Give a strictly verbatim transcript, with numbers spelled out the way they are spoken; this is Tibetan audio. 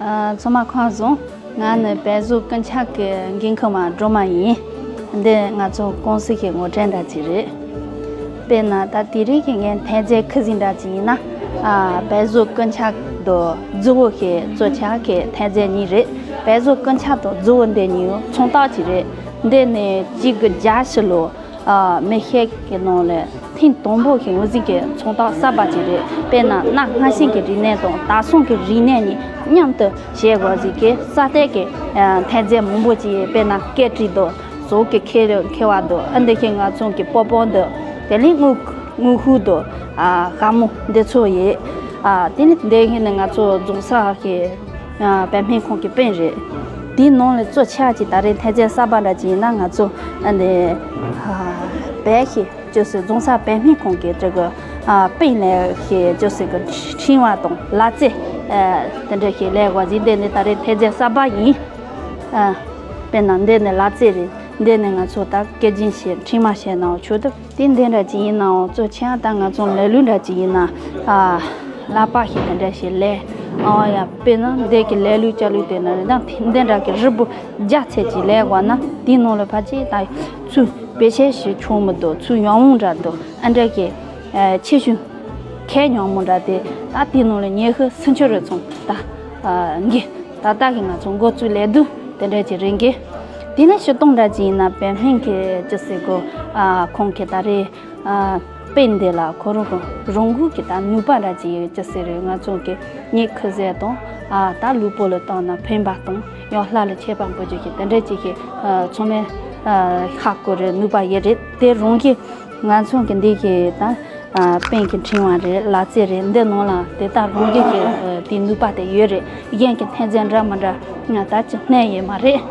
ཨ། ཚང་མ་ཁམས་བཟང་། ང་ནི་བལ་བཟོ་ཀུན་ཁྱབ་ཀྱི་འགན་འཁུར་མ་སྒྲོལ་མ་ཡིན། འདི་ང་ཚོ་ཀུང་སི་གི་ངོ་སྤྲོད་འདྲ་ཅིག་རེད། དཔེར་ན་ད་དེ་རིང་གི་ངའི་འཐེན་རྫས་ཁུ་ཟིག་འདྲ་ཅིག་ཡིན་ན། ཨ། བལ་བཟོ་ཀུན་ཁྱབ་དང་རྫི་བོ་གི་གཙོ་ཆེ་གི་འཐེན་རྫས་གཉིས་རེད། བལ་བཟོ་ཀུན་ཁྱབ་དང་རྫི་བོ་འདི་གཉིས་མཚུངས་རྟགས་ཅིག་རེད། འདི་ནི་གཅིག་དགུ་བརྒྱད་ཅུ་ལོ། ཨ། མི་ཤེས་ཀྱི་ནང་ལ་ཐེངས་དང་པོ་གི་ངོས་འཛིན་གྱི་མཚོན་རྟགས་གསར་པ་ཅིག་རེད། དཔེར་ན་གནའ་སྔ་ཤོས་ཀྱི་རིག་གནས་དང་ད་སང་གི་རིག་གནས་གཉིས་མཉམ་དུ་བྱེད་དགོས་ཟིག་གི་གསར་གཏོད་ཀྱི་ཨ་འཐེན་རྫས་མང་པོ་ཅིག་དཔེར་ན་སྐེ་དཀྲིས་དང་ཟོག་གི་མཁལ་མཁལ་བ་དང་། ཨ། འདི་ཁྱེད་ང་ཚོ་གི་པོ་པོ་འདི། དེ་ལས་དངུལ་དངུལ་ཕུག་དང་། ཨ། ཤ་མོ་འདི་ཚོ་ཡིན། ཨ། དེ་ནི་འདི་ཁྱེད་ནི་ང་ཚོ་རྫོང་སར་གྱི་ཨ་བལ་སྨན་ཁང་གི་པིན་རེད། དེའི་ནང་ལ་གཙོ་ཆེ་ཅིག་ད་རེས་འཐེན་རྫས་གསར་པ་འདྲ་ཅིག་ཡིན་ན། ང་ཚོ་ཨ་ནི་ཨ་བལ་ཞིག་ཅོ་སི་རྫོང་སར་བལ་སྨན་ཁང་གི་ཅིག་གི་ཨ་པིན་ལས་ཞིག་ཅོ་སི་གི་ཕྲེང་བ་དང་ལག་རྩེད་ཨ་དེ་འདྲ་ཞིག་ལས་དགོས་ཟིན། འདི་ནི་ད་རེས་འཐེན་རྫས་གསར་པ་ཡིན། ཨ། དཔེར་ན་འདི་ནི་ལག་རྩེད་རེད། འདི་ནི་ང་ཚོ་ད་སྐེ་རྒྱན་བྱས་ཕྲེང་བ་བྱས་ནའང་ཆོག་ཏུ། དེ་འདི་འདྲ་ཅིག་ཡིན་ནའང་གཙོ་ཆེ་ད་ང་ཚོ་ལས་ལུགས་འདྲ་ཅིག་ཡིན་ན། ཨ། ལག་པ་ཞིག་དེ་འདྲ་ཞིག་ལས། ཨ་ཡ། དཔེར་ན་འདི་གི་ལས་ལུགས་ཅ་ལུགས་དེ་ན་རེད། ད་འདི་འདྲ་གི་རིལ་བུ་བརྒྱ་ཚད་ཅིག་ལས་དགོས་ན། དེའི་ནང་ལ་ཕལ་ཆེར་ད་ཚུར་བེད་སྤྱོད་བྱེད་ཆོག་མི་འདུག་ཚུར་ཉོ་འོང་འདྲ་འདུག་ཨ་འདྲ་གི་ཨ་ཆེ་ཆུང་ཁྱད་ཉོན་མོ་འདྲ་དེ། ད་དེའི་ནང་ལ་ཉི་ཤུ་སུམ་ཅུ་རེ་ཚོང་ད་ཨ་འགི་ད་ལྟ་གི་ང་ཚོ་འགོ་བཙུགས་ལས་དུས་དེ་འདྲ་ཅིག་རེད་འགི། དེ་ནས་སྤྱིར་བཏང་འདྲ་ཅིག་ཡིན་ན་བལ་སྨན་གྱི་ཅི་ཟེར་གོ་ཨ་ཁོང་གི་ད་རེས་ཨ་པིན་འདི་ལ་ཁོ་རང་གི་རང་འགུལ་གྱི་ད་ནུས་པ་འདྲ་ཅིག་ཡོད། ཅི་ཟེར་རེད། ང་ཚོ་གི་མྱི་ཁུ་ཟས་དང་ཨ་ད་ལུས་པོ་ལ་བཏང་ན་ཕན་པ་དང་ཡང་ལྷ་ལ་མཆོད་པ་འབུལ་རྒྱུ་གི་དེ་འདྲ་ཅིག་གི་ཨ་ཚང་མས་ཨ་ཧ་གོ་རེད། ནུས་པ་ཡོད་རེད། དེ་རང་གི་ང་ཚོ་གི་འདི་གི་ད་ཨ་པིན་གྱི་ཕྲེང་བ་རེད། ལག་རྩེད་རེད། འདི་ནང་ལ་དེ་ལྟར་རང་རྒྱུད་ཀྱི་ཨ་དེ་ནུས་པ་དེ་ཡོད་རེད། གཞན་གྱི་འཐེན་རྫས་འདྲ་མི་འདྲ་ང་ད་ཅི་སྣེ་ཡོད་མ་རེད།